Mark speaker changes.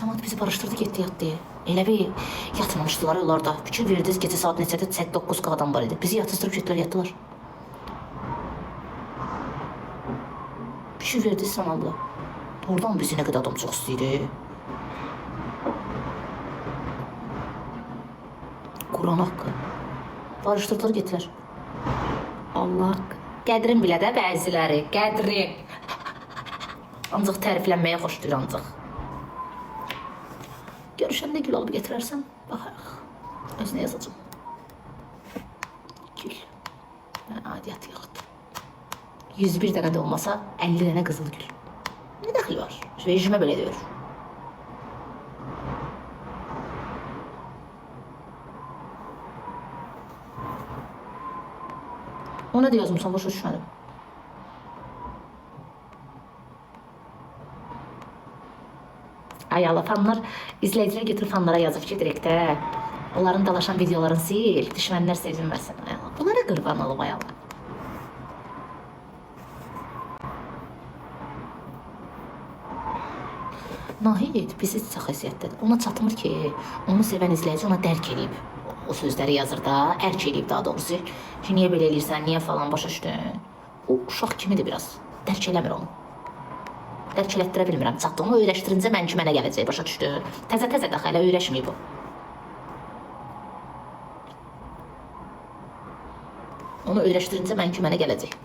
Speaker 1: Camaat bizi barışdırdı, getdi, yatdı. Elə bir yatmamışdılar onlar da. Fikir verdiniz, gecə saat neçədə 8-9 adam var idi. Bizi yatızdırıb getdilər, yatdılar. Fikir verdiniz sən Allah. Doğrudan bizi nə qədər adam çox istəyir. Quran haqqı. Barışdırdılar, getdilər. Allah haqqı. Qədrim bilə də bəziləri, qədrim. Ancaq təriflənməyə xoşlayır ancaq. Görüşəndə gül alıb gətirərsən, baxarıq. Özünə yazacağım. Gül. Mən aidiyyatı yoxdur. 101 dənə də olmasa 50 dənə qızıl gül. Nə dəxli var? Rejimə belə deyir. Ona da yazmışam, başa düşmədim. Ay Allah, fanlar, izləyicilər götürüb fanlara yazıb ki, direktə. Onların dalaşan videolarını sil, düşmənlər sevinməsin. Ay Allah, bunlara qurban olum ay Allah. Nahid bizi çox əziyyətdədir. Ona çatmır ki, onu sevən izləyici ona dərk eləyib. O sözləri yazır da, ərk eləyib daha doğrusu. Ki, niyə belə eləyirsən, niyə falan başa düşdün? O uşaq kimidir biraz. Dərk eləmir onu. Dərk elətdirə bilmirəm. Çatdığımı öyrəşdirincə mən ki mənə gələcək, başa düşdün? Təzə-təzə də hələ öyrəşməyib o. Onu öyrəşdirincə mən ki mənə gələcək.